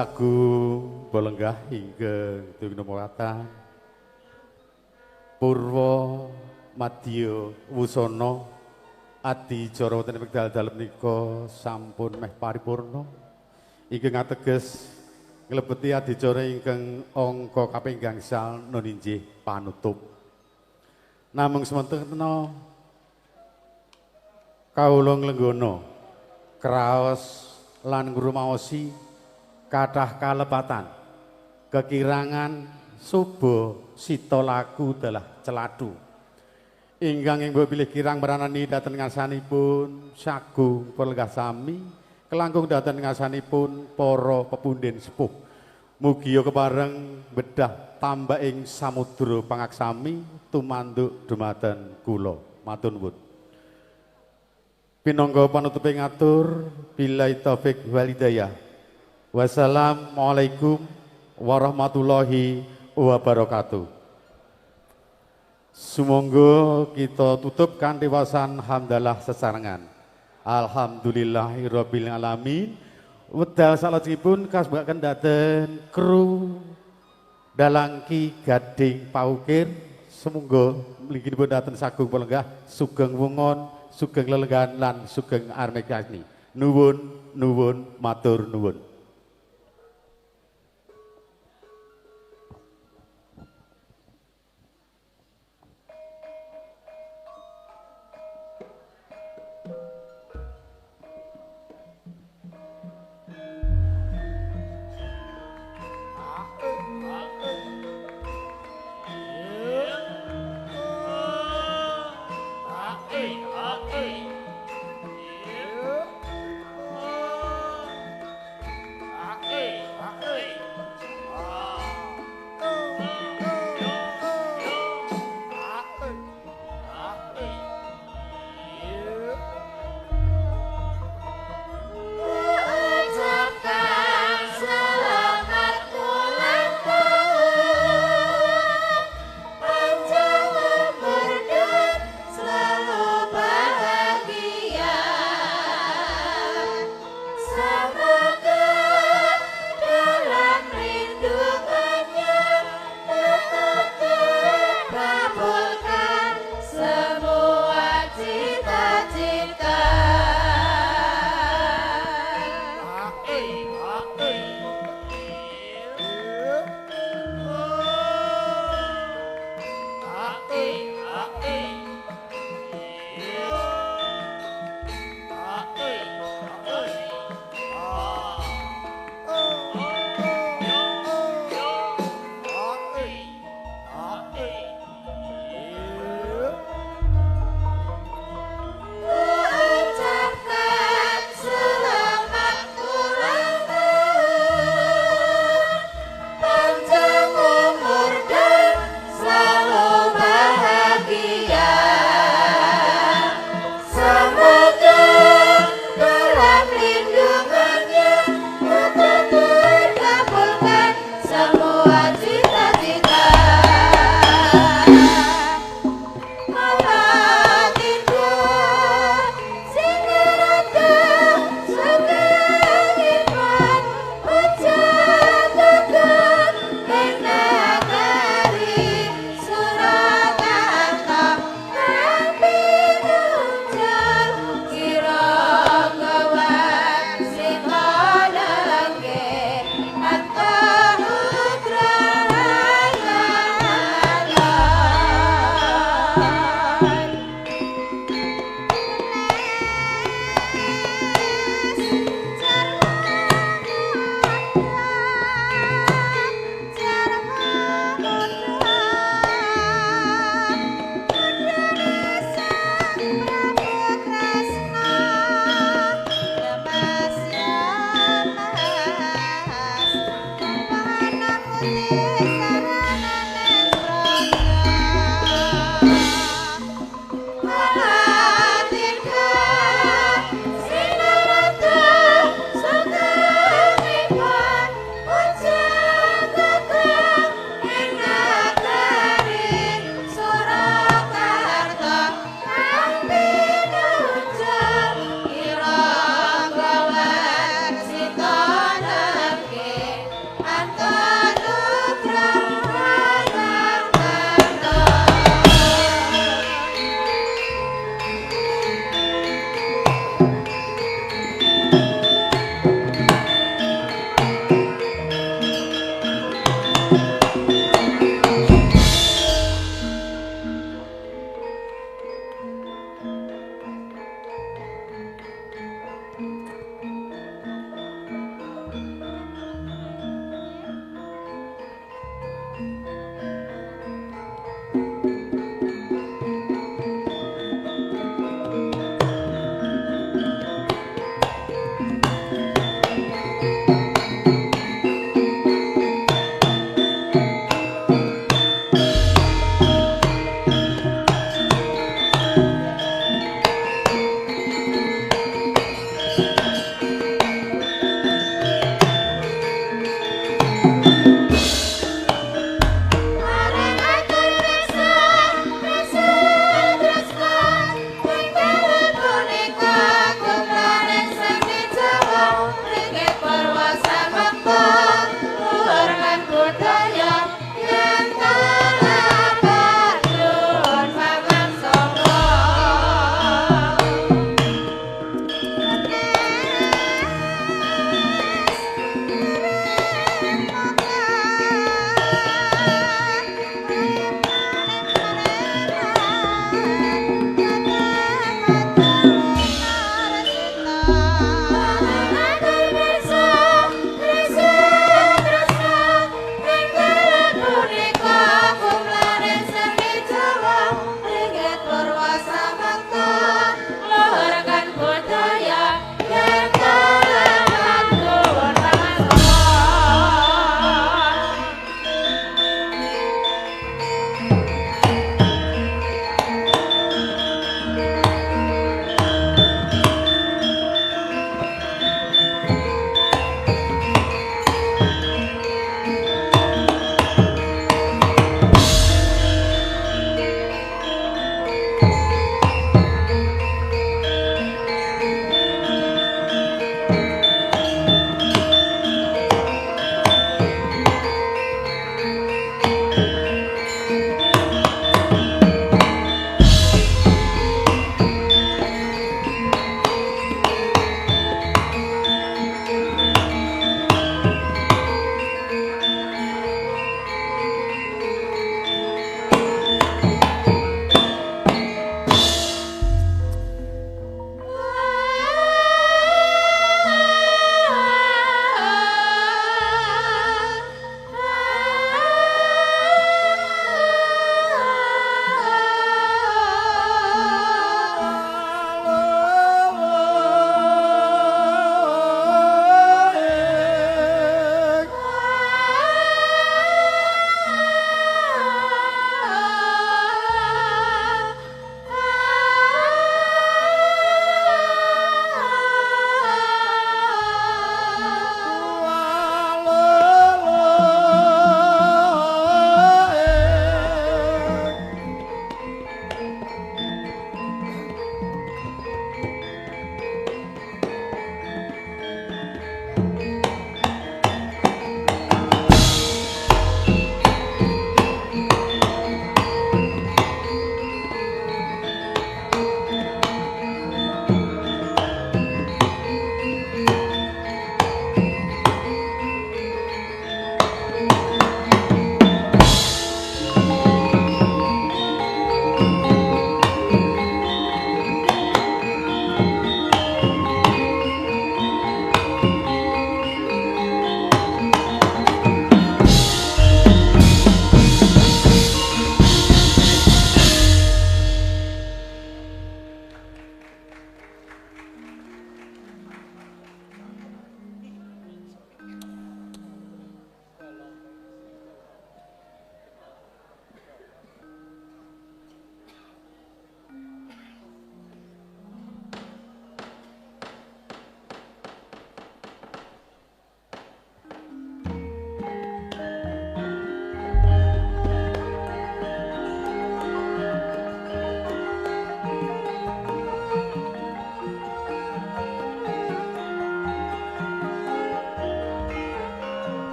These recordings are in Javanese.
Sagung bolenggah ingkang dumunung Purwa Madya Wusana adicara wonten wekdal dalem nika sampun meh paripurna. Ingkang ateges nglebeti adicara ingkang angka kaping gangsal nun injih panutup. Namung sementena kawula nglenggana kraos lan ngrumaosi kathah kalepatan kekirangan suba sita laku dalah celatu ingkang ing bilih kirang meranani dhateng ngarsanipun sagung pelenggah sami kelangkung dhateng ngarsanipun para pepundhen sepuh. Mugia kepareng bedah tambah ing samudra pangaksami tumanduk dumateng kula. Matur nuwun. Pinangka panutupe ngatur billahi taufik wal hidayah. Wassalamualaikum warahmatullahi wabarakatuh. Sumangga kita tutup kanthi wasan hamdalah sesarengan. Alhamdulillahirabbil alamin. Wedal salajengipun kasebakaken dhateng kru dalang Ki Gading Paukir. Sumangga mliginipun dhateng sagung pelenggah sugeng wungon, sugeng lelenggahan lan sugeng armekasni. Nuwun nuwun matur nuwun. A, E.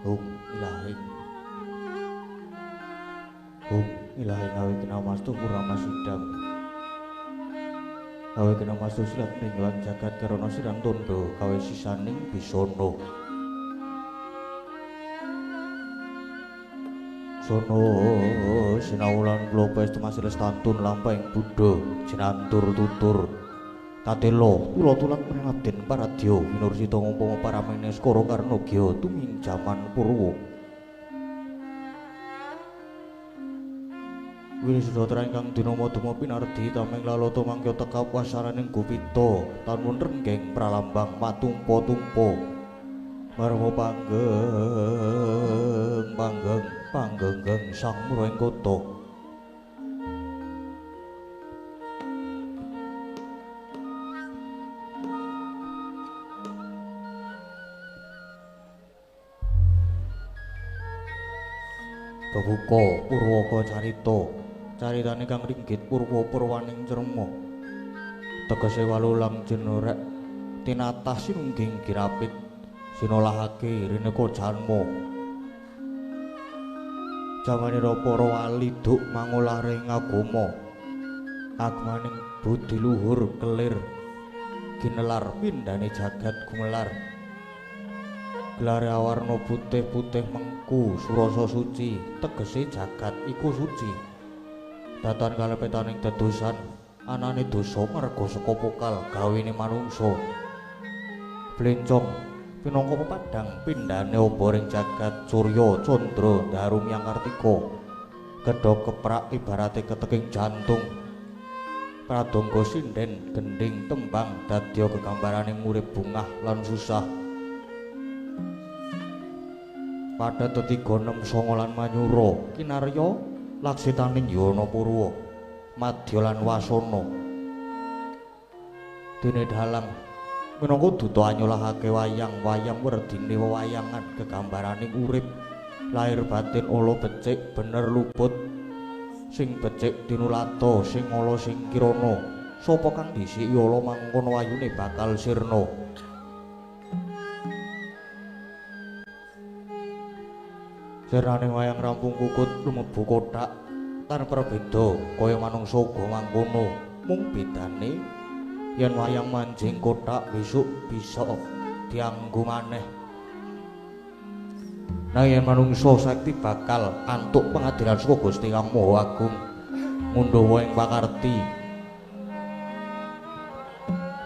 Hum ilahing. Hum ilahing awe kinamastu puramasidam. Awe kinamastu silat ning lan jagat karana siran tondo kawe sisaning bisana. Sono sinaulan kula paestu masih lestantun lampahing Buddha jinantur tutur tatelo kula tulak Raden Paradya winursita ngumpama paramene skara karna gya tuming jaman Purwa. Winisudatra ingkang dinama Duma pinardi tameng lalata mangkya tekap wasaraning gupita tanun renggeng pralambang matumpa-tumpa marma panggeng panggeng panggenggeng sang mura ing kota. Bebuka Purwaka carita caritane kang ringgit purwa purwaning cerma tegese walulang jenorek tinatah sinungging girapit sinolahake rineka janma jamanira para wali duk mangolaring agama agmaning budi luhur kelir ginelar pindhane jagat gumelar gelare awarna putih-putih mengku surasa suci tegese jagat iku suci datan kalepetaning dedosan anane dosa marga saka pokal gawene manungsa blencong pinangka pepadhang pindhane oboring jagat surya candra daru miyang kartika gedhog keprak ibarate keteking jantung pradangga sinden gendhing tembang dadya gegambarane urip bungah lan susah padha tetiga 6 sanga lan manyura kinarya laksitaning yana purwa madya lan wasana dene dalang minangka duta anyolahake wayang-wayang werdine wewayangan gegambaraning urip lahir batin ala becik bener luput sing becik tinulata sing ala sing kirana sapa kang dhisiki ala mangkono wayune bakal sirna. Sirnane wayang rampung kukut lumebu kothak tan perbeda kaya manungsa uga mangkono mung bedane yen wayang manjing kothak besuk bisa dianggo maneh. Nanging yen manungsa sakti bakal antuk pengadilan saka Gusti Kang Maha Agung ngundhawa ing pakarti.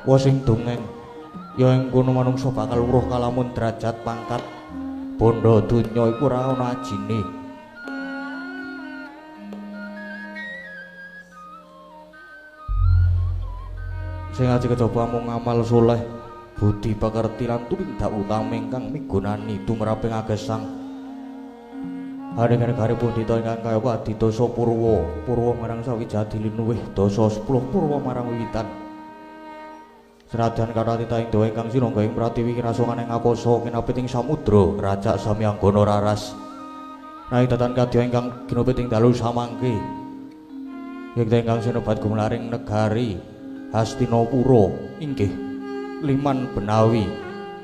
Wa sing dongeng ya ing kono manungsa bakal weruh kalamun derajat pangkat bondo donya iku ora ana ajine. Sing aji kejaba mung ngamal soleh, budi pekerti lan tumindak utama ingkang migunani tumraping agesang. Anegare pundhita ingkang kaya adidasa purwa, purwa marang sawijadi linuwih dasa 10 purwa marang wiwitan. Senadyan kathah titahing dewa ingkang sinangga ing pratiwi kinasongan ing akasa kinapit ing samudra rajak samyanggana raras. Nanging datan kadya ingkang ginopit ing dalu samangke. Yekta ingkang sinebat gumelaring negari Hastinapura inggih Liman Benawi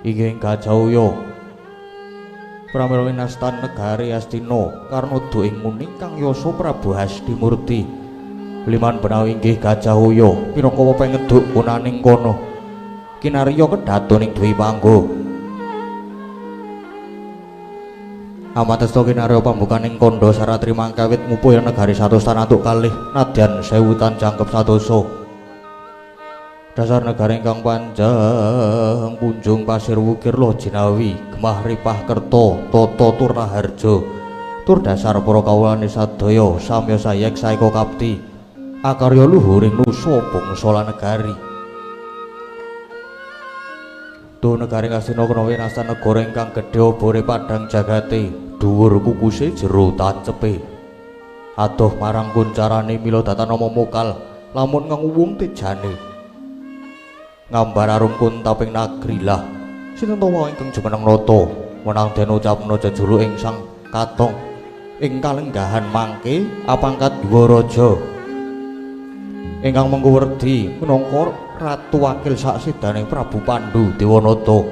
inggih ing Gajah. Pramila winastan negari Hastina karna du ing muni kang yasa Prabu Hastimurti. Liman Benawi inggih Gajah pinangka pengeduk gunaning kono. Kinarya kedhaton ing Dwi Panggo. Amatesta kinarya pambukaning kandha saratri mangkawit ngupaya negari 100 tan antuk kalih nadyan 1000 tan jangkep 100. Dasar negara ingkang panjang punjung pasir wukir loh jinawi gemah ripah kerta tata turnaharja tur dasar para kawulane sadaya samya sayek saeka kapti akarya luhuring nusa bangsa lan negari. Tu negari Ngastina kena winastan negara ingkang gedhe obore padhang jagate dhuwur kukuse jero tancepe adoh marang kuncarane mila datan nama mokal lamun nganguwung tejane ngambar arum kuntaping nagri lah sinten tawa ingkang jumeneng nata menang den ucapna jejuluk ing sang katong ing kalenggahan mangke apangkat yuwaraja ingkang mengku werdi minangka ratu wakil saksidaning Prabu Pandhu Dewanata.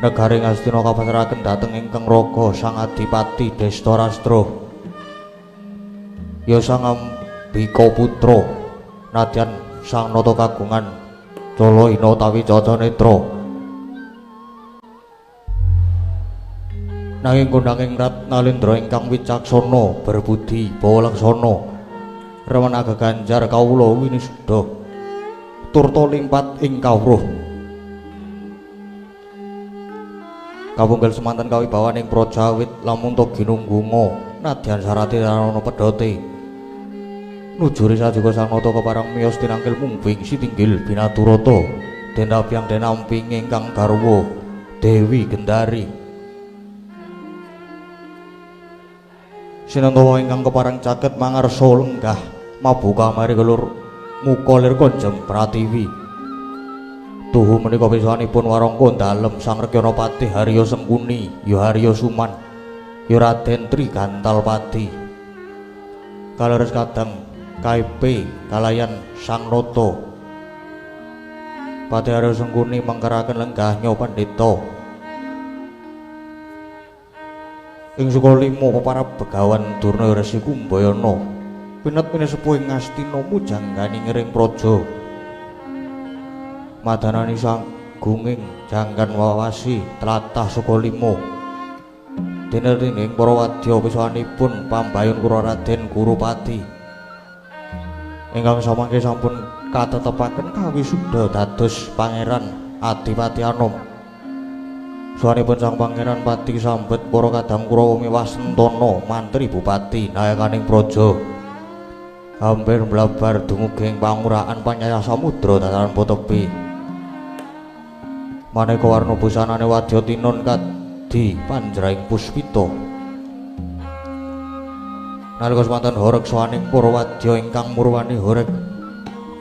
Negari Ngastina kapasrahaken dhateng ingkang raga Sang Adipati Destarastra. Ya Sang Ambika Putra nadyan Sang Nata kagungan Calahina utawi Cacanetra. Nanging kondanging Ratnalendra ingkang wicaksana berbudi bawa laksana remen agaganjar kawula winisuda turta limpat ing kawruh. Kapunggel semanten kawibawaning praja wit lamun ta ginunggunga nadyan sarate ana pedhote. Nujuri sajuga Sang Nata kepareng miyos tinangkil mungbing sitinggil binaturata den rabyang den amping ingkang garwa Dewi Gendari. Sinantawa ingkang kepareng caket mangarsa lenggah mabuka mari kelur muka lir konjem pratiwi. Tuhu menika pisanipun warangka dalem Sang Rekyana Patih Harya Sengkuni ya Harya Suman ya Raden Tri Gantalpati. Kaleres kadang KIP kalayan Sang Nata. Patih Harya Sengkuni mangkeraken lenggahnya pandhita. Ing suka lima para begawan Durna Resi Kumbayana pinet pinesepuh ing Ngastina mujanggani ngiring praja. Madanani sang gunging janggan wawasi tlatah suka lima. Dene ing para wadya pisanipun pambayun kura Raden Kurupati ingkang samangke sampun katetepaken kawisuda dados Pangeran Adipati Anom. Suwanipun Sang Pangeran Pati sambet para kadang Kurawa miwah sentana mantri bupati nayakaning praja. Hampir mlabar dumugi ing panguraan panyayah samudra dataran Potepi. Maneka warna busanane wadya tinun kadi panjraing puspita. Nalika semanten horeg sawaning para wadya ingkang murwani horeg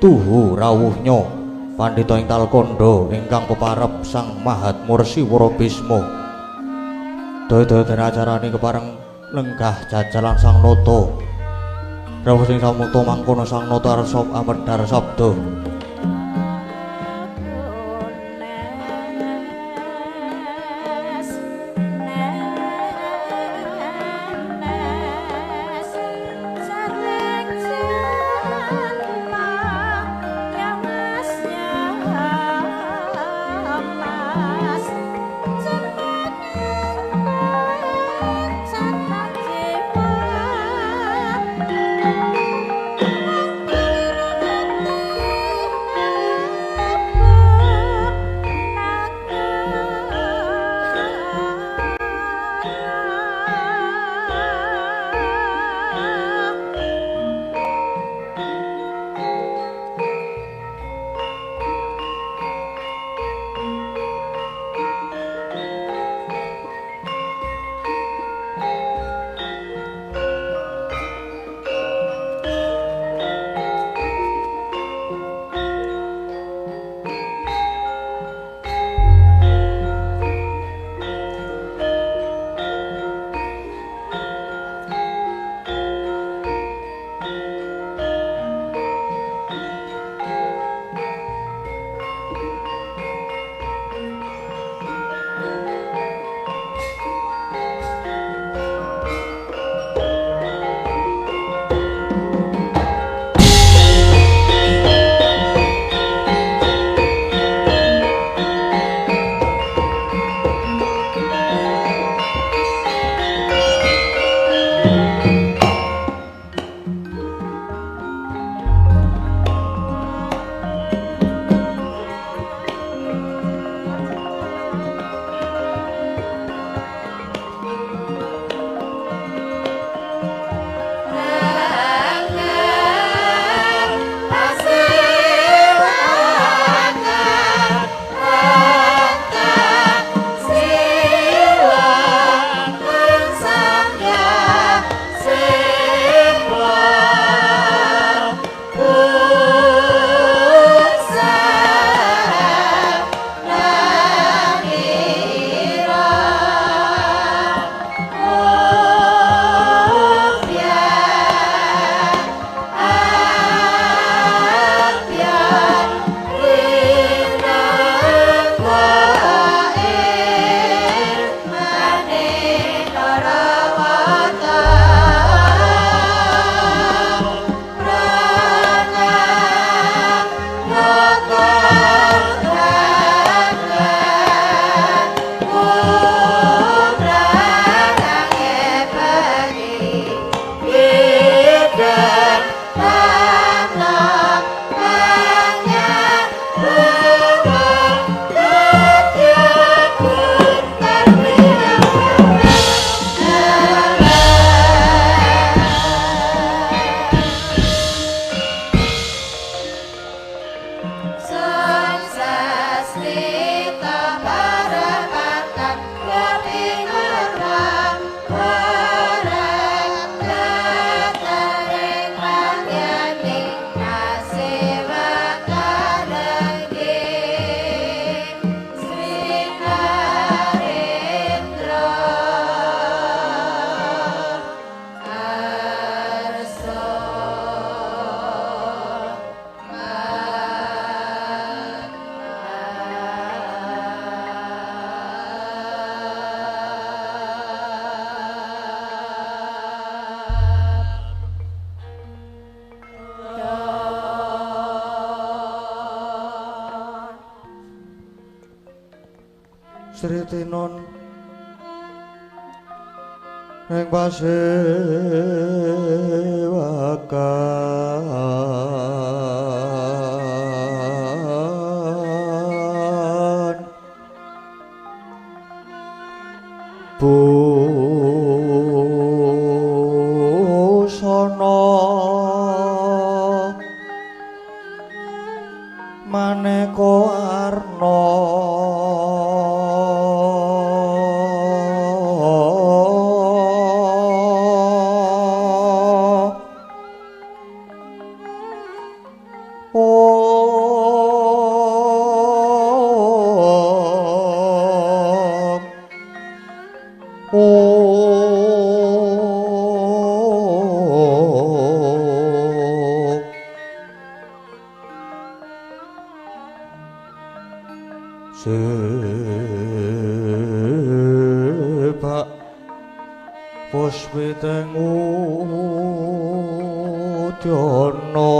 tuhu rawuhnya pandhita ing Talkandha ingkang peparep Sang Mahatma Resi Warabisma. Daya-daya dene acarane kepareng lenggah jajalan Sang Nata. Rawuh sing samukta mangkono Sang Nata arsa amedhar sabda. Thank you. Sri Tinon ing pasewakan busana maneka warna sebak puspiteng udyana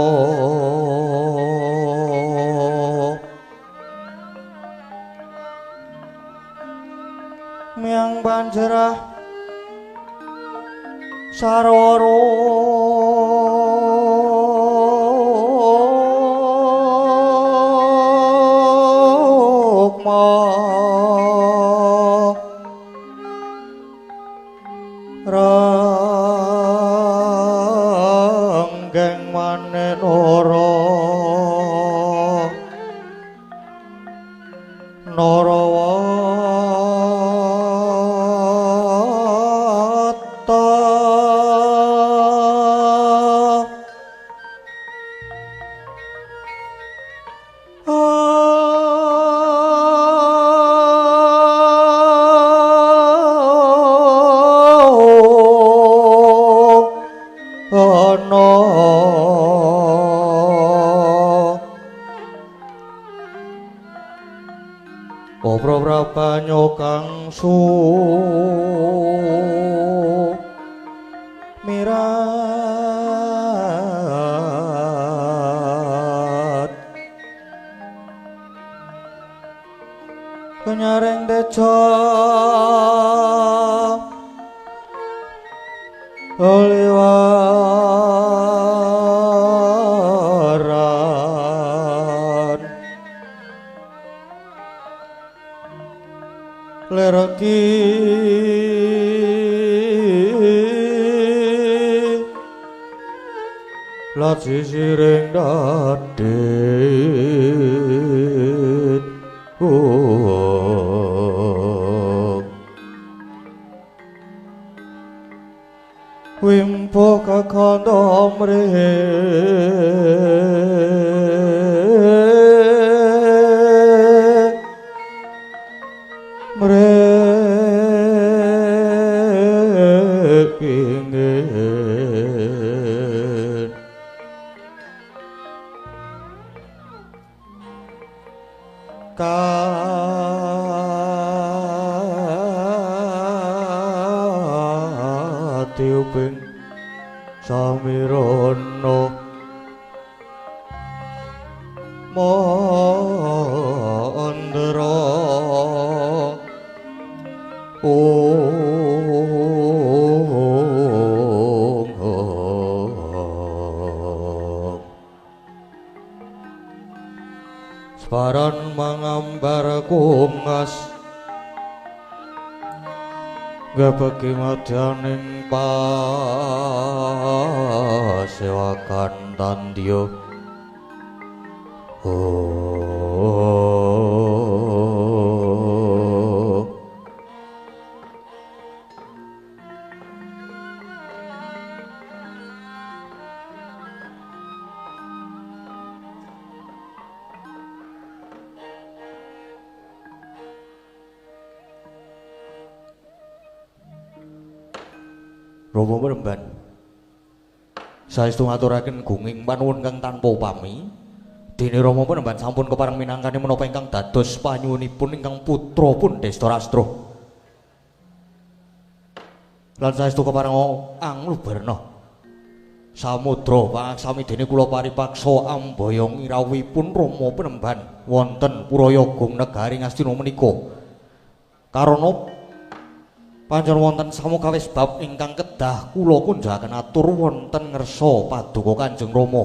miang panjerah sarwa rukma ranggeng manenara narawata Obro kang su mirat kenyareng teja liwaran leraki laji siring dadit wimpo kakanda mrih mrepingin katiuping samirana mandra Separan mangambar kungas gabagi madyaning pasewakan tandya. Rama Mremban, saestu ngaturaken gunging panuwun kang tanpa upami. Dene Rama Mremban sampun kepareng minangkani menapa ingkang dados panyuwunipun ingkang putra pun Destarastra. Lan saestu kepareng anglubarna samudra pangaksami dene kula paripaksa amboyong rawuhipun Rama Mremban wonten Purayagung negari Ngastina menika. Karana pancen wonten samukawis bab ingkang kedah kula kundhakaken atur wonten ngersa paduka Kanjeng Rama.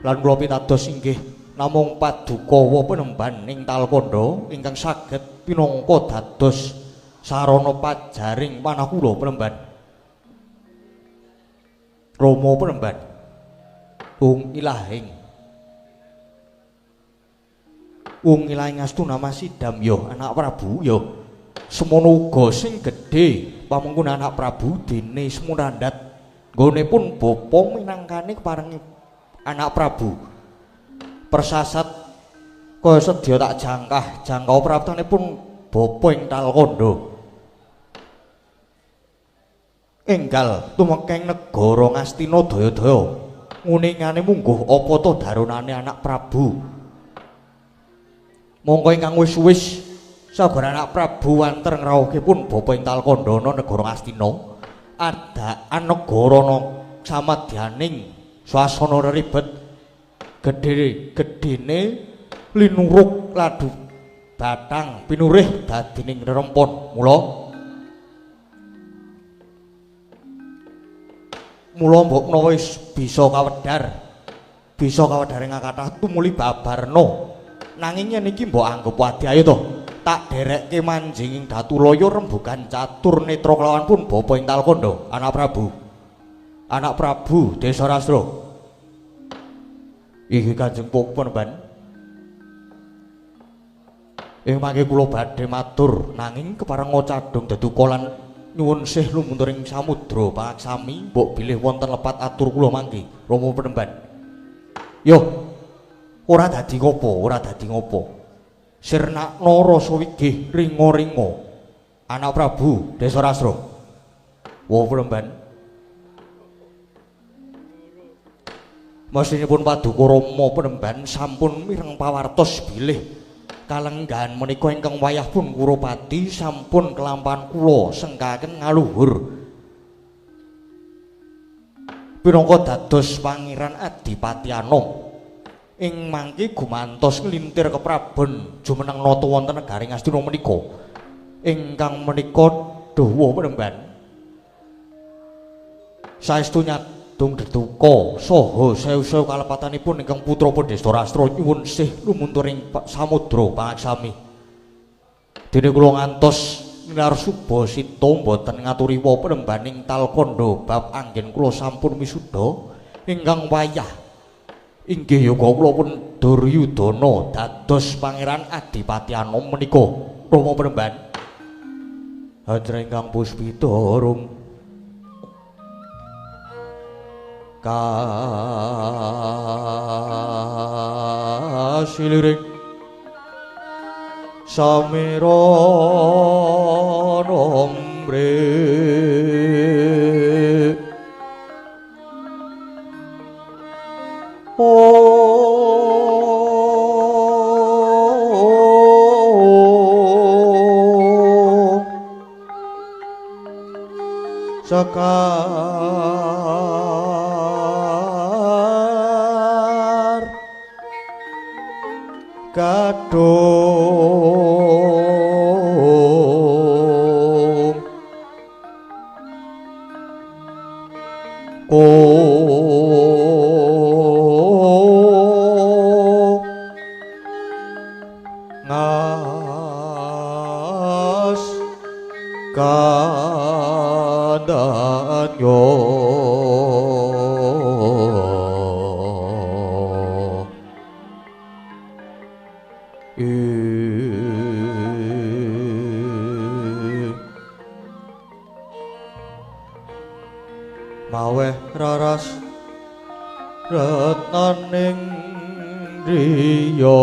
Lan kula pitados inggih namung paduka wa penemban ing Talkandha ingkang saged pinangka dados sarana pajaring panah kula penemban. Rama penemban ung ilahing wong ilahing astuna masidam ya anak Prabu ya semono uga sing gedhe pamengkun anak Prabu dene Semunandhat nggone pun bapa minangkane keparengi anak Prabu persasat kaya sedya tak jangkah jangkau praptane pun bapa ing Talkandha enggal tumekeng negara Ngastina daya-daya nguningane mungguh apa to darunane anak Prabu. Mongko ingkang wis-wis sagar anak Prabu wanter ngrawuhke pun bapa ing Talkandha negara Ngastina adaan negara samadyaning swasana ribet gedhe gedene linuruk ladu batang pinurih dadining rerempon. Mula mbok menawa wis bisa kawedhar ing kathah tumuli babarna. Nanging yen iki mbok anggep wadi ayo to tak derekke manjing ing Datulaya rembugan catur netra kelawan pun bapa ing Talkandha anak Prabu. Anak Prabu Desarastra. Iki Kanjeng Penemban. Ing mangke kula badhe matur nanging kepareng cadhung deduka lan nyuwun sih lumuntur ing samudra pangaksami mbok bilih wonten lepat atur kula mangke Rama Penemban. Yo ora dadi ngopo, ora dadi ngopo. Sirnakna rasa wigih ringa-ringa. Anak Prabu Desarastra. Wa Penemban. Mesinipun paduka Rama Penemban sampun mireng pawartos bilih kalenggahan menika ingkang wayah pun Kurupati sampun kelampahan kula sengkaken ngaluhur. Pinangka dados Pangeran Adipati Anom. Ing mangke gumantos nglintir keprabon jumeneng nata wonten negari Ngastina menika ingkang menika dawa Penemban saestu nyadong deduka saha sewu-sewu kalepatanipun ingkang putra Destarastra nyuwun sih lumuntur ing samudra pangaksami dene kula ngantos nilar subasita mboten ngaturi wa Penemban ing Talkandha bab anggen kula sampun wisuda ingkang wayah inggih yoga kula pun Duryudana dados Pangeran Adipati Anom menika Rama Penemban. Hajra ingkang puspita rum kasiliring samira nombre sekar gadung ngas kandanyo maweh raras retnaning driya.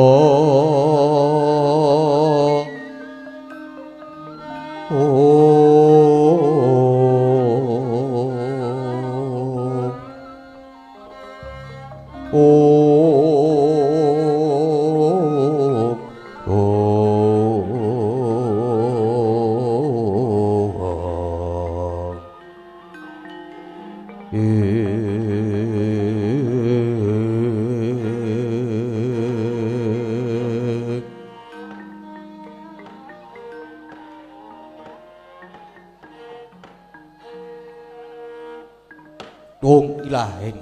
Wong ilahing.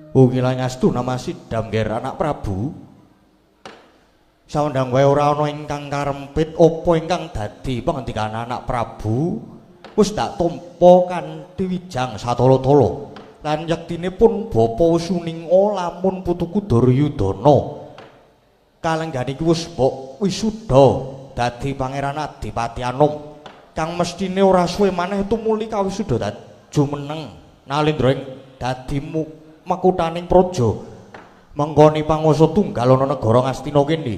Wong ilahing astu nama sidam ger anak Prabu. Sawendang wae ora ana ingkang karempit apa ingkang dadi pangendikan anak Prabu wis tak tampa kanthi wijang satala-tala. Lan yektine pun bapa wis uninga lamun putuku Duryudana kalenggan iki wis mbok wisuda dadi Pangeran Adipati Anom kang mestine ora suwe maneh tumuli kawisuda jumeneng nalindra ing dadi makutaning praja menggoni panguwasa tunggal ana negara Ngastina kene.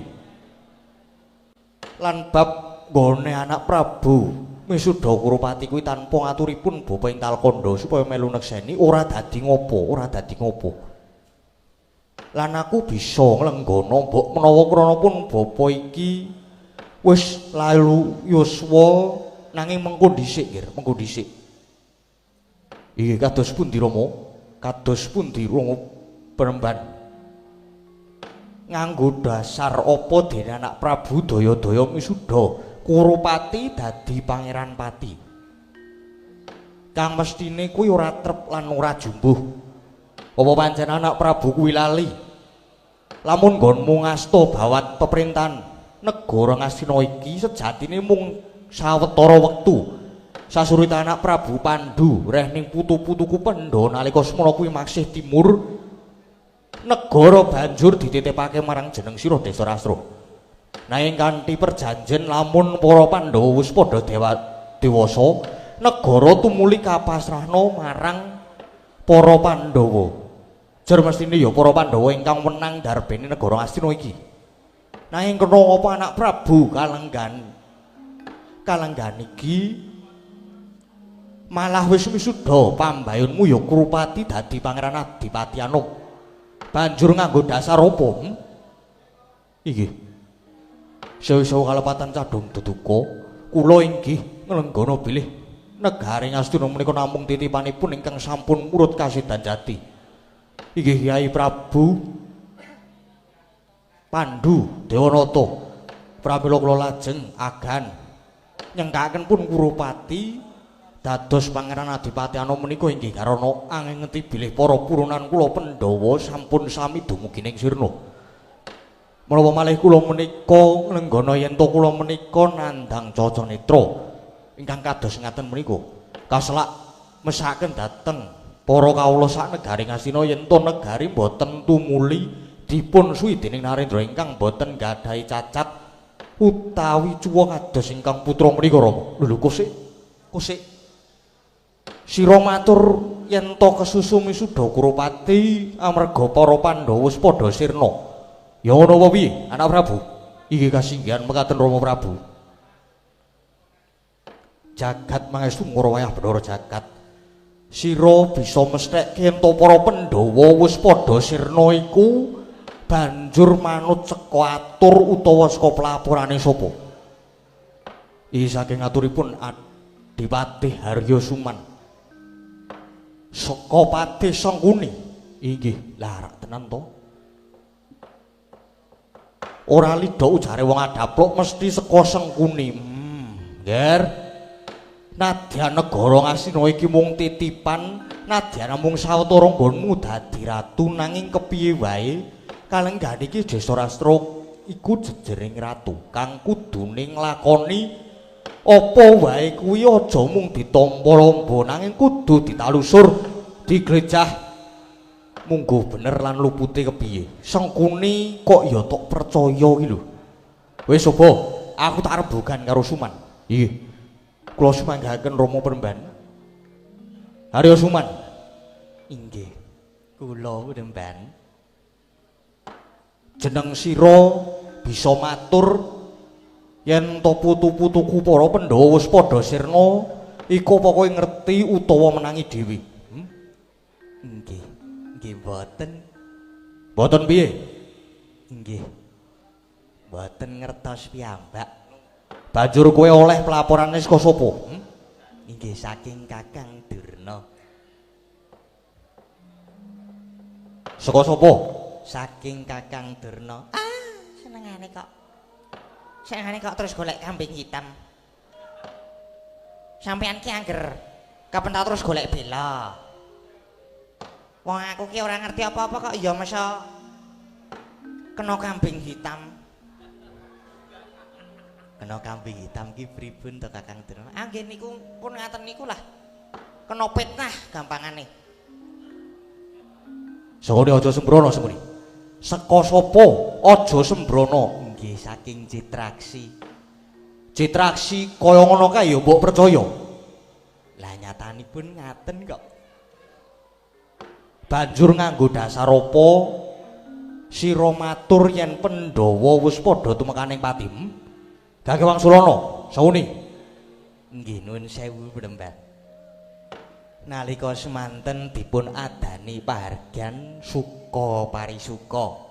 Lan bab nggone anak Prabu misuda Kurupati kuwi tanpa ngaturipun bapa ing Talkandha supaya melu nekseni ora dadi ngopo, ora dadi ngopo. Lan aku bisa nglenggana mbok menawa krana pun bapa iki wis lalu yuswa nanging mengko dhisik nggih, mengko dhisik. Iki kados pundi Rama? Kados pundi Rama Premban? Nganggo dasar apa dene anak Prabu daya-daya misuda Kurupati dadi Pangeran Pati? Kang mestine kuwi ora trep lan ora jumbuh. Apa pancen anak Prabu kuwi lali? Lamun nggonmu ngasta bawat peperintahan negara Ngastina iki sejatine mung sawetara wektu. Sasurita anak Prabu Pandu reh ning putu-putuku Pandha nalika semono kuwi masih timur, negara banjur dititipake marang jeneng sira Destarastra. Nanging kanthi perjanjen lamun para Pandhawa wis padha dewasa, negara tumuli kapasrahna marang para Pandhawa. Jer mestine ya para Pandhawa ingkang wenang darbene negara Ngastina iki. Nanging kena apa anak Prabu kalenggan iki malah wis wisuda pambayunmu ya Kurupati dadi Pangeran Adipati Anom. Banjur nganggo dasar apa? Inggih. Sewu-sewu kalepatan cadhong duduka, kula inggih nglenggana bilih negari Ngastina menika namung titipanipun ingkang sampun murut kasidan jati. Inggih Kyai Prabu Pandu Dewanata, pramila kula lajeng agan nyengkaken pun Kurupati dados Pangeran Adipati Anom menika inggih karana angengeti bilih para purunan kula Pandhawa sampun sami dumugi ning sirna. Menapa malih kula menika nglenggana yen to kula menika nandhang caca netra ingkang kados ngaten menika kaselak mesaken dhateng para kawula sak negari Ngastina yen to negari boten tumuli dipun suwi dening Narendra ingkang boten gadhahi cacat utawi cuwa kados ingkang putra menika Rama. Lho kosik kosik sira matur yen to kesusu misuda Kurupati amarga para Pandhawa wis padha sirna. Ya ngono apa piye, anak Prabu? Iki kasinggihan mekaten Rama Prabu. Jagat mangestu ngrawayah Bathara Jagat. Sira bisa mesthekke yen to para Pandhawa wis padha sirna iku banjur manut saka atur utawa saka pelaporane sapa? Iki saking aturipun Adipati Harya Suman. Saka Patih Sangkuni. Inggih, larak tenan to. Ora lidha ujare wong adaplok mesti saka Sengkuni. Nger. Nadyan negara Ngastina iki mung titipan, nadyan namung sawetara nggonmu dadi ratu nanging kepiye wae kalenggan iki Destarastra iku jejering ratu kang kudune nglakoni apa wae kuwi aja mung ditampa lamba nanging kudu ditalusur diglejah mungguh bener lan lupute kepiye. Sengkuni kok ya tok percaya iki lho. Wis sapa aku tak rembugan karo Suman. Inggih. Kula sumanggaken Rama Premban. Harya Suman. Inggih. Kula Premban. Jeneng sira bisa matur yen to putu-putuku para Pandhawa wis padha sirna iku pokoke ngerti utawa menangi dhewe. Nggih. Nggih mboten. Mboten piye? Nggih. Mboten ngertos piyambak. Banjur kowe oleh pelaporane saka sapa? Inggih saking Kakang Durna. Saka sapa? Saking Kakang Durna. Ah, senengane kok. Senengane kok terus golek kambing hitam. Sampeyan ki angger kepental terus golek bela. Wong aku ki ora ngerti apa-apa kok ya masa kena kambing hitam. Kena kambing hitam ki pripun to Kakang Durna? Ah nggih niku pun ngaten niku lah. Kena fitnah gampangane. Sengkuni aja sembrono Sengkuni. Seka sapa aja sembrono? Nggih saking Citraksi. Citraksi kaya ngono kae ya mbok percaya. Lah nyatanipun ngaten kok. Banjur nganggo dasar apa sira matur yen Pandhawa wis padha tumekaning pati? Gage Wangsulana, Sengkuni. Nggih nuwun sewu Bremban. Nalika semanten dipun adani pahargyan suka parisuka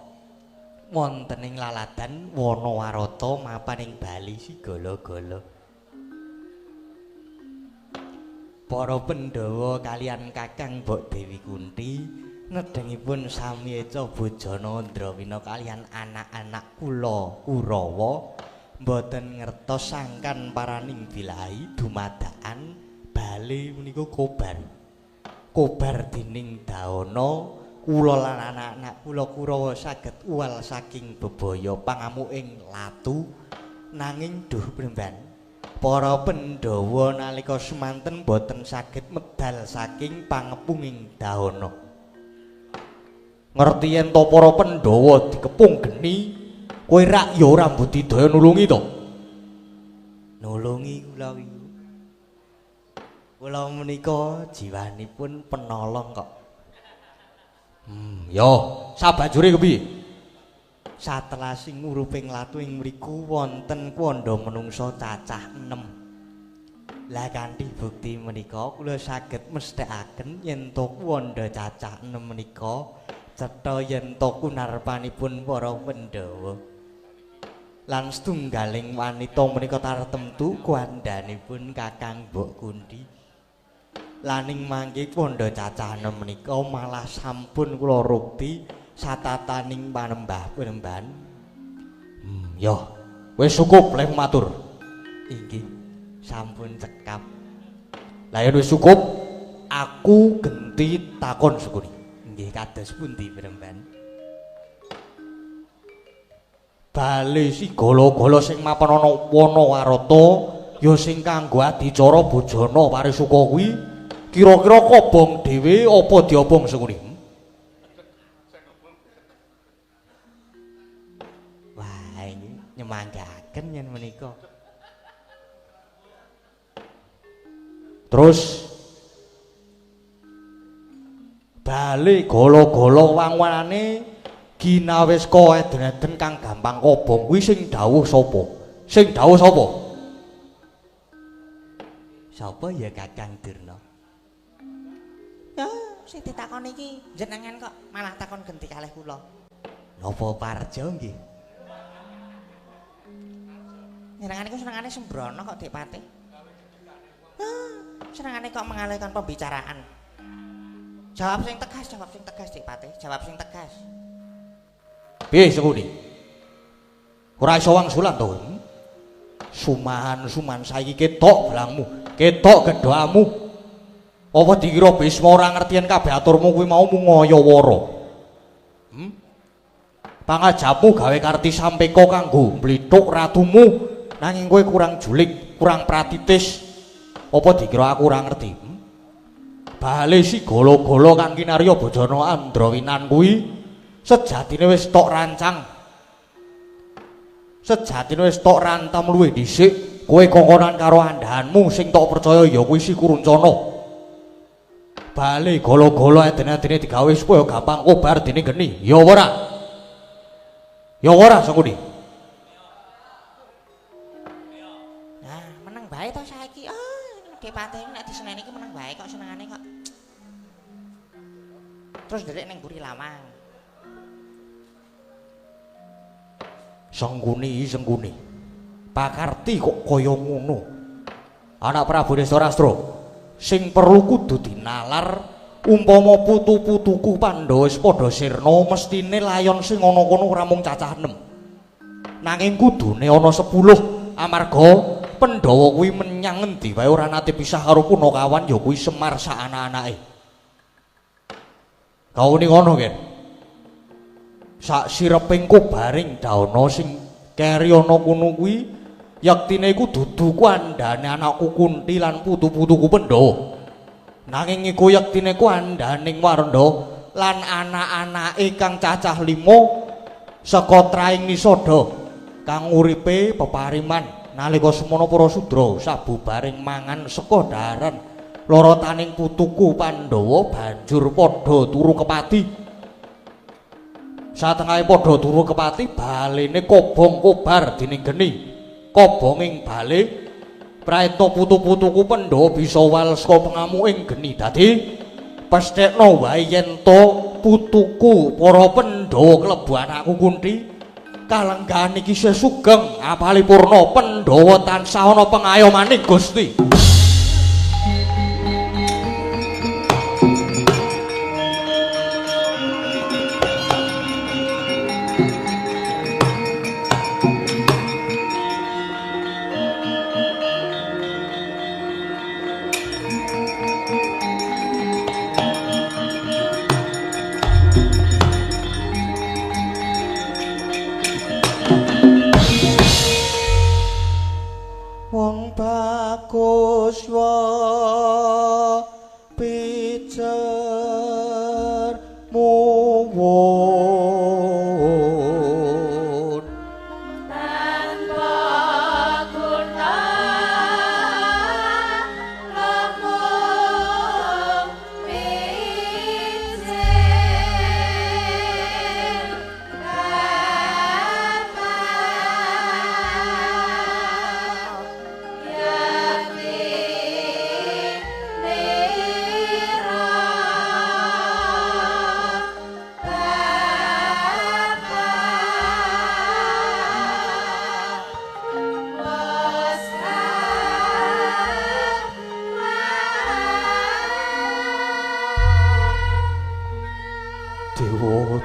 wonten ing laladan Wanawarata mapan ing Bali Sigala-gala. Para Pandhawa kalian Kakang Mbok Dewi Kunti nedhengipun samyeca bojana Andrawina kalian anak-anak kula Kurawa mboten ngertos sangkan paraning bilahi dumadakan bali menika kobar. Kobar dening daana kula lan anak-anak kula Kurawa saged uwal saking bebaya pangamuking latu. Nanging duh Bremban, para Pandhawa nalika semanten boten saged medal saking pangepunging dahana. Ngerti yen to para Pandhawa dikepung geni, kowe rak ya ora mbudidaya nulungi to? Nulungi kula iki. Kula menika jiwanipun penolong kok. Yo, sabanjure kepiye? Satelasing uruping latu ing mriku wonten kandha menungsa cacah 6. Lah kanthi bukti menika kula saged mesthekaken yen to kandha cacah 6 menika cetha yen to kunarpanipun para Pandhawa. Lan setunggaling wanita menika tartemtu kandhanipun Kakang Mbok Kunti. Laning mangke kandha cacah 6 menika malah sampun kula rukti satataning panembah penemban. Yo, wis cukup leh matur. Inggih, sampun cekap. Lah yen wis cukup, aku genti takon Sengkuni. Nggih, kados pundi Bremban? Bali Sigala-gala sing mapan ana Wanawarata ya sing kanggo adicara bojana parisuka kuwi kira-kira kobong dhewe apa diobong Sengkuni? Wah, iki nyemanggaken yen menika. Terus bali gala-gala wangunane ginawis eden-eden kang gampang kobong kuwi sing dawuh sapa? Sing dawuh sapa? Sapa ya Kakang Durna? Ah, sing ditakoni iki jenengan kok malah takon genti kalih kula. Napa parjo nggih? Jenengan iku senengane sembrono kok Dik Patih. Ah, senengane kok mengalihkan pembicaraan. Jawab sing tegas, jawab sing tegas Dik Patih, jawab sing tegas. Piye Sengkuni? Ora iso wangsulan to? Sumahan-suman saiki ketok belangmu, ketok gedhoamu. Apa dikira Bisma ora ngerti yen kabeh aturmu kuwi mau mung ngayawara? Pangajamu gawe karti sampeka kanggo mblithuk ratumu, nanging kowe kurang julik, kurang pratitis. Apa dikira aku ora ngerti? Bali Sigala-gala kang kinarya bojana Andrawinan kuwi sejatine wis tok rancang. Sejatine wis tok rantam luwih dhisik, kowe kongkonan karo andhahanmu sing tok percaya ya kuwi Si Kuruncana. Bali gala-gala eden-edene digawe supaya gampang kobar dening geni. Ya ora? Ya ora Sengkuni? Nah, meneng bae to saiki. Ah, Dik Patih nek diseneni iki meneng bae kok senengane kok. Terus ndelik ning mburi lawang. Sengkuni, Sengkuni. Pakarti kok kaya ngono. Anak Prabu Destarastra, sing perlu kudu dinalar umpama putu-putuku Pandhawa wis padha sirna mestine layon sing ana kono ora mung cacah 6. Nanging kudune ana 10 amarga Pandhawa kuwi menyang ngendi wae ora nate pisah karo punakawan ya kuwi Semar sak anak-anake. Kauni ngono Ken. Sak sireping kobaring dauna sing keri ana kono kuwi yektine iku dudu kandhane anakku Kunti lan putu-putuku Pandhawa. Nanging iku yektine kandhaning Waranda lan anak-anake kang cacah 5 saka traing Nisada kang uripe pepariman nalika semana para sudra sabubaring mangan saka daharan lorotaning putuku Pandhawa banjur padha turu kepati. Satengahe padha turu kepati balene kobong kobar dening geni. Kobonging bale praetna putu-putuku Pandhawa bisa wal saka pengamuking geni. Dadi pesthekna wae yen to putuku para Pandhawa klebu anakku Kunti kalenggahan iki isih sugeng apalipurna Pandhawa tansah ana pengayomaning Gusti.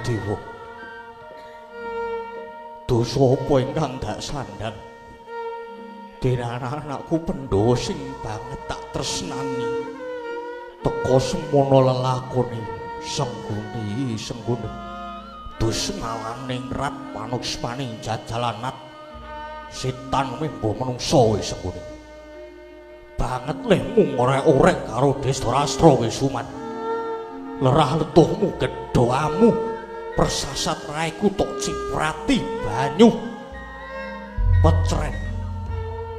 Dewa. Dosa apa ingkang dak sandhang? Dene anak-anakku Pandhawa sing banget tak tresnani. Teka semono lelakone sengguni sengguni. Dusmalaning rat panuksmaning jajalanat. Setan mimbo menungsa wis sengguni. Banget lehmu ngorek-orek karo Destarastra wis sumat. Lerah letuhmu gedhoamu persasat raiku tok ciprati banyu pecren.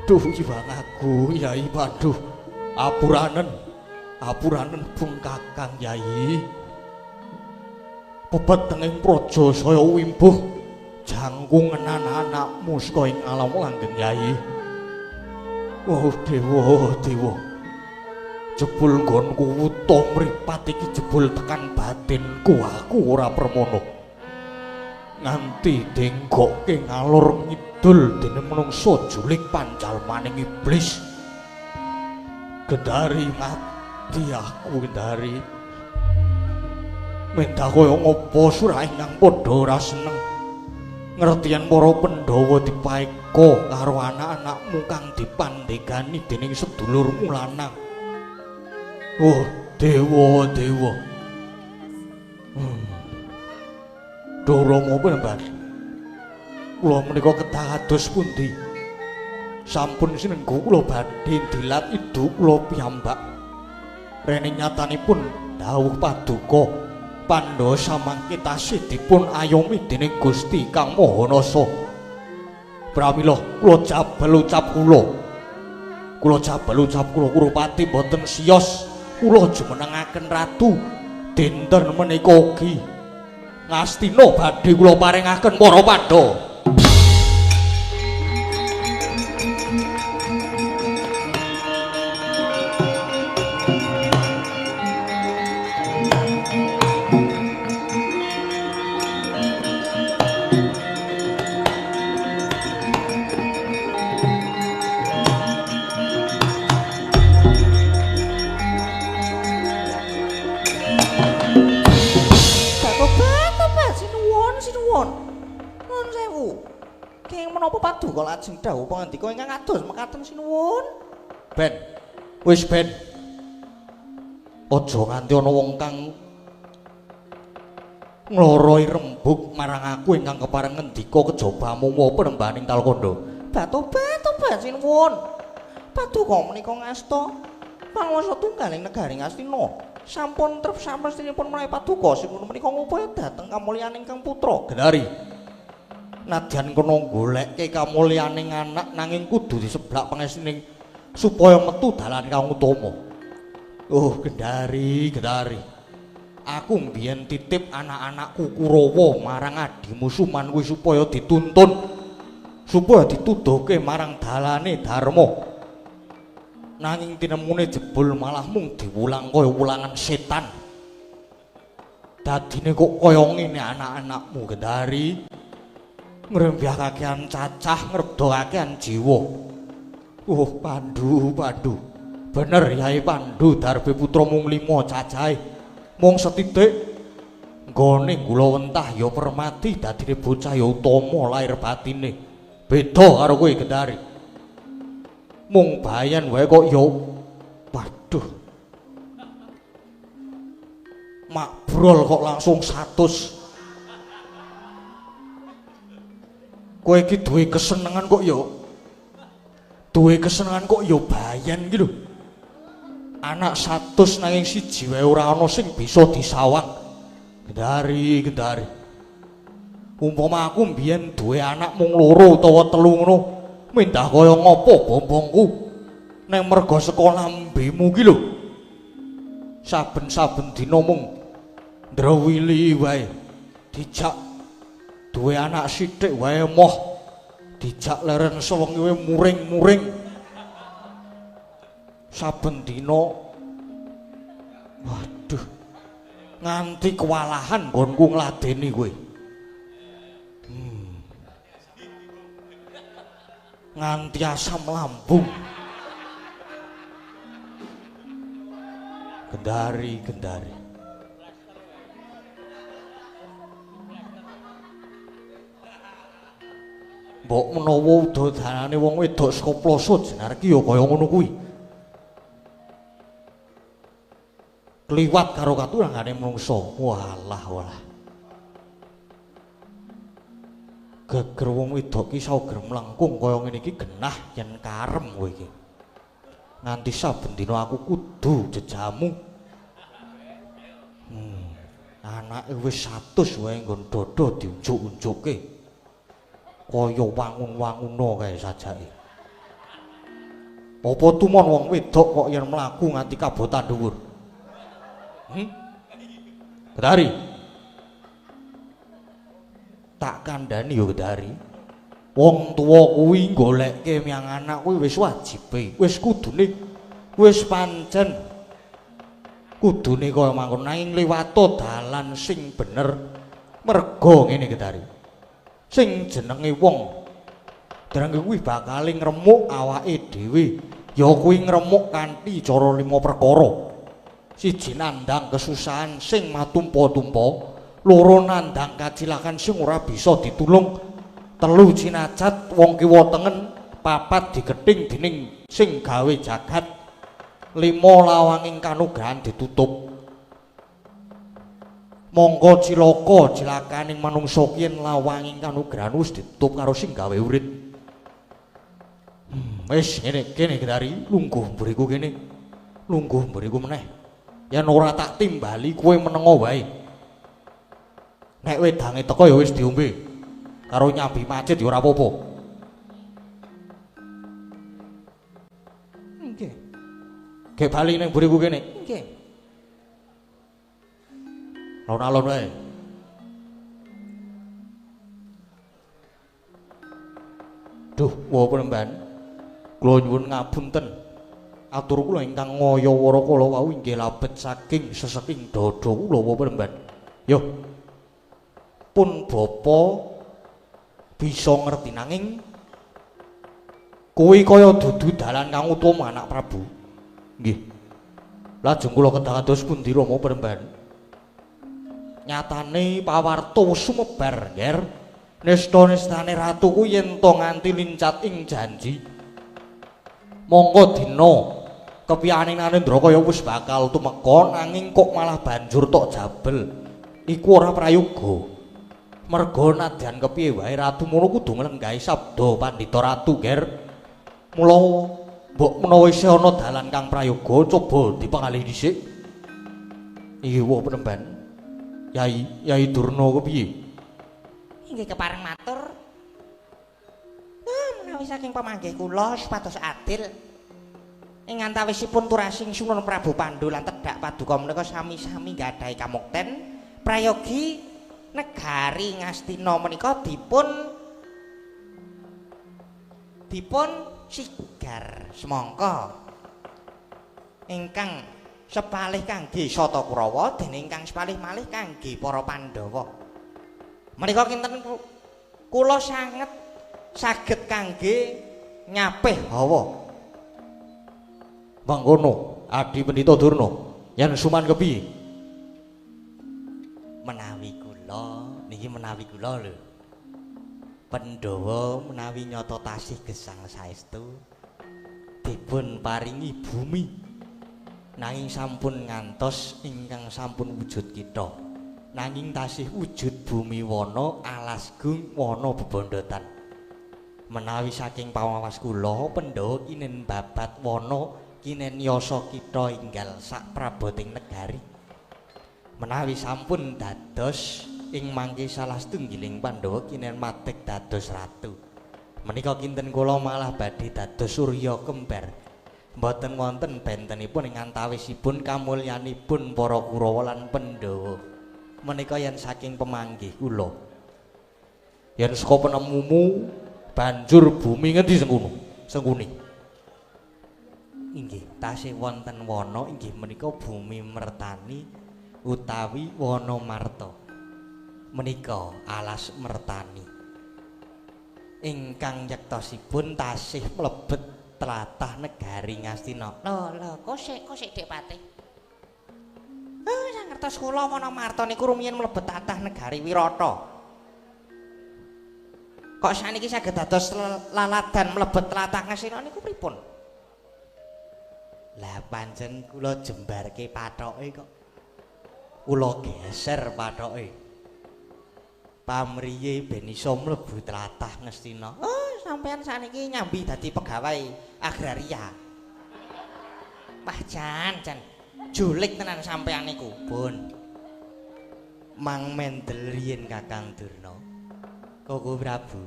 Duh iwang aku Yai Pandu, apuranen apuranen pun Kakang Yai. Pepetenging praja saya wimbuh jangkungan anak-anakmu saka ing alam langgeng Yai. Oh dewa dewa, jebul nggonku wuta mripat iki jebul tekan batinku aku ora permono. Nganti denggokke ngalor ngidul dene menungsa julik panjalmaning iblis. Gendari mati aku Gendari. Mendah kaya ngopo surah ingkang padha ora seneng. Ngerti yen para Pandhawa dipaeka karo anak-anakmu kang dipandhegani dening sedulurmu lanang. Oh, dewa, dewa. Duh Rama pembar. Kula menika kedah kados pundi? Sampun sinenggu kula badhe dilat idu kula piyambak. Rene nyatanipun dawuh paduka Pandhawa samangke tasih dipun ayomi dening Gusti Kang Maha Nasa. Pramila kula jabel ucap kula. Kula jabel ucap kula Kurupati boten siyos. Kula jumenengaken ratu dinten menika ugi Ngastina badhe kula paringaken para Pandhawa. Lajeng dawuh pangandika ingkang kados mekaten sinuwun. Ben, wis ben. Aja nganti ana wong kang Ngloroi rembug marang aku ingkang kepareng ngendika kejaba mung penembaning Talkandha. Batobat sinuwun. Paduka menika ngasta panguwasa tunggaling negari Ngastina. Sampun trep samestinipun menawi paduka sinuwun menika ngupaya dhateng kamulyaning Kang Putra. Gendari. Nadyan kono golekke kamulyaning anak nanging kudu diseblak pangestine supaya metu dalan kang utama. Oh, Gendari, Gendari. Aku mbiyen titip anak-anakku Kurawa marang adimu Suman kuwi supaya dituntun, supaya dituduhke marang dalane dharma. Nanging tinemune jebul malah mung diwulang kaya wulangan setan. Dadine kok kaya ngene anak-anakmu, Gendari. Ngrembyah kakean cacah, ngrebda kakean jiwa. Oh, Pandu, Pandu. Bener Yai Pandu darbe putra mung 5 cacahe. Mung setitik nggone gula wentah ya permati dadine bocah ya utama lahir batine. Beda karo kowe, Gendari. Mung bayan wae kok ya waduh. Makbrol kok langsung 100. Kowe iki duwe kesenengan kok ya. Duwe kesenengan kok ya bayan iki lho. Anak 100 nanging siji wae ora ana sing bisa disawang. Gendari, Gendari. Umpama aku mbiyen duwe anak mung 2 utawa 3 ngono, mindah kaya ngopo bombongku. Neng merga saka lambemu ki lho. Saben-saben dina mung ndrewili wae. Dijak duwe anak sithik wae moh. Dijak leren sewengi wae muring-muring. Saben dina waduh nganti kewalahan nggonku ngladeni kowe. Nganti asam lambung. Gendari, Gendari. Mbok menawa udadanane wong wedok saka ploso jenar ki ya kaya ngono kuwi. Kliwat karo katurangane manungsa. Walah walah. Geger wong wedok ki sauger mlengkung kaya ngene iki genah yen karem kowe iki. Nganti saben dina aku kudu jejamu. Anake wis 100 wae nggon dada diunjuk-unjukke. Kaya wangun-wanguna kae sajake. Apa tumon wong wedok kok yen mlaku nganti kabotan dhuwur? Gendari. Tak kandhani ya, Gendari. Wong tuwa kuwi golekke miyang anak kuwi wis wajibe, wis kudune, wis pancen kudune kaya mangkono nanging liwato dalan sing bener. Merga ngene, Gendari. Sing jenenge wong dereng kuwi bakal ngremuk awake dhewe, ya kuwi ngremuk kanthi cara 5 perkara. Siji, nandhang kesusahan sing matumpa-tumpa. 2, nandhang kacilakan sing ora bisa ditulung. 3, cinacat wong kiwa tengen. 4, digething dening sing gawe jagat. 5, lawanging kanugrahan ditutup. Mongko cilaka cilakaning manungsa ki yen lawanging kanugrahan wis ditutup karo sing gawe urip. Wis ngene kene, Gendari, lungguh mburiku kene. Lungguh mburiku meneh. Yen ora tak timbali kowe menengo wae. Nek wedange teko ya wis diombe. Karo nyambi macet ya ora apa-apa. Nggih. Gek bali ning mburiku kene. Nggih. Alon-alon wae. Duh, wa penemban. Kula nyuwun ngapunten. Atur kula ingkang ngaya wara kala wau inggih labet saking seseking dada kula wa penemban. Yo. Pun bapa bisa ngerti nanging kuwi kaya dudu dalan kang utama anak Prabu. Nggih. Lajeng kula kedah kados pundi Rama penemban? Nyatane pawarta sumebar, Nger. Nista-nistane ratu kuwi yen to nganti lincat ing janji. Mongko dina kepiyane Narendra kaya wis bakal tumeka nanging kok malah banjur tok jabel. Iku ora prayoga. Merga nadyan kepiye wae ratu mono kudu nglenggahi sabda pandhita ratu, Ger. Mula mbok menawa isih ana dalan kang prayoga coba dipangalih dhisik. Iki wae penemban. Yai, Yai Durna kepiye? Inggih kepareng matur. Menawi saking pamanggih kula supados adil ing antawisipun turasing Sunan Prabu Pandu lan tedhak paduka menika sami-sami nggadahi kamukten prayogi negari Ngastina menika dipun sigar semangka ingkang sepalih kangge Sata Kurawa dene ingkang sepalih malih kangge para Pandhawa. Menika kinten kula sanget saged kangge nyapih hawa. Mangkono Adi Pendhita Durna, yen suman kepiye? Menawi kula niki menawi kula lho. Pandhawa menawi nyata tasih gesang saestu dipun paringi bumi nanging sampun ngantos ingkang sampun wujud kita. Nanging tasih wujud bumi wana alas gung wana bebondotan. Menawi saking pawawas kula Pandhawa kinen babat wana kinen yasa kita enggal sak praboting negari. Menawi sampun dados ing mangke salah setunggiling Pandhawa kinen madeg dados ratu. Menika kinten kula malah badhe dados surya kembar. Mboten wonten bentenipun ing antawisipun kamulyanipun para Kurawa lan Pandhawa. Menika yen saking pemanggih kula. Yen saka penemumu banjur bumi ngendi sengkunu? Sengkuni. Inggih, tasih wonten wana inggih menika bumi Mertani utawi wana Marta. Menika alas Mertani. Ingkang yektosipun tasih mlebet tlatah negari Ngastina. Lho, lho, kosek Dik Patih. Sangertos kula wana Marta niku rumiyin mlebet tlatah negari Wirata. Kok saniki saged dados laladan mlebet tlatah Ngastina niku pripun? Lah pancen kula jembarke pathoke kok. Kula geser pathoke. Pamriye ben iso mlebu tlatah Ngastina. Oh, sampean saniki nyambi dadi pegawai agraria. Wah, jan, jan. Julik tenan sampean niku, Bun. Mang mendel riyin Kakang Durna. Koko Prabu,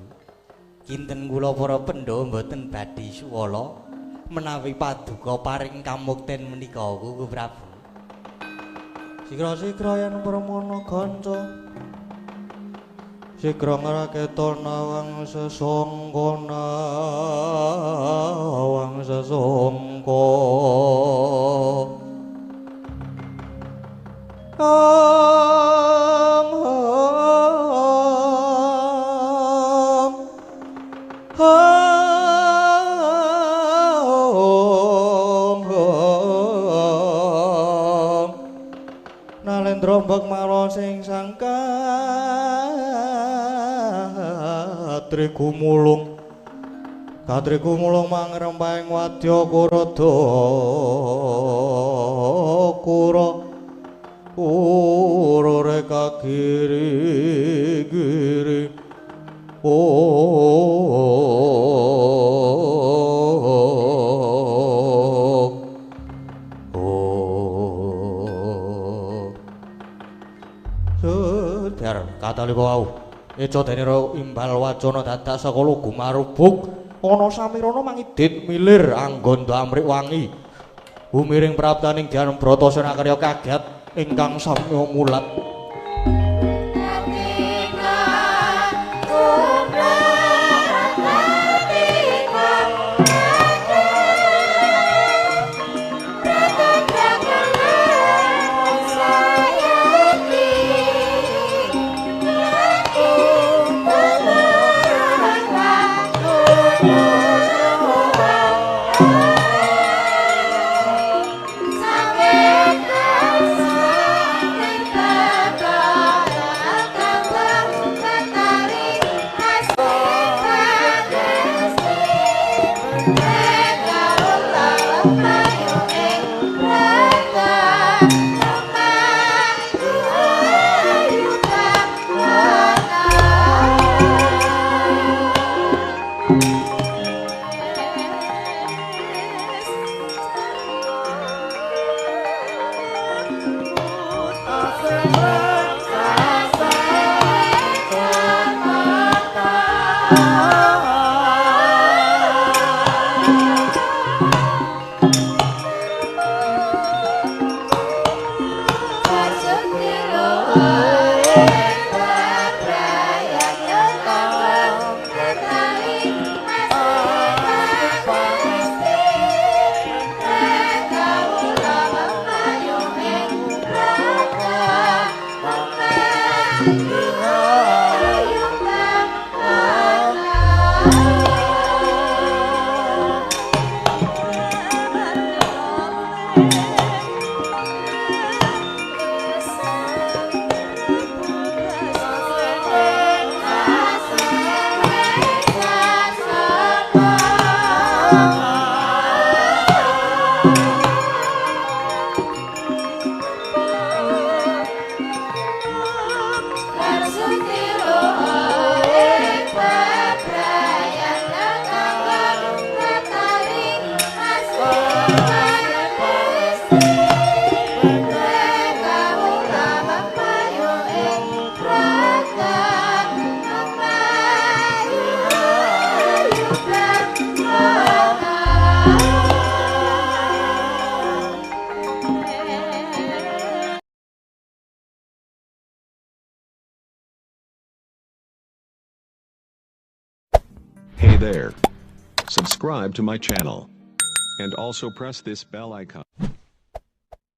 kinten kula para Pandhawa mboten badhe suwala menawi paduka paring kamukten menika Koko Prabu. Sigra-sigra yen pramana kanca. Sigra ngraketa nawang sesangka nawang sesangka. Nalendra mbek mara sing sangka Katri gumulung mangrempahing wadya kurada kura urure kagiri giri Sudar katalika wau eca dene imbal wacana dadak saka lugu marubuk ana samirana mangidit milir angganda amrik wangi humiring praptaning Dyan Bratasena karya kaget ingkang samya mulat. Sampai Hey there. Subscribe to my channel. And also press this bell icon.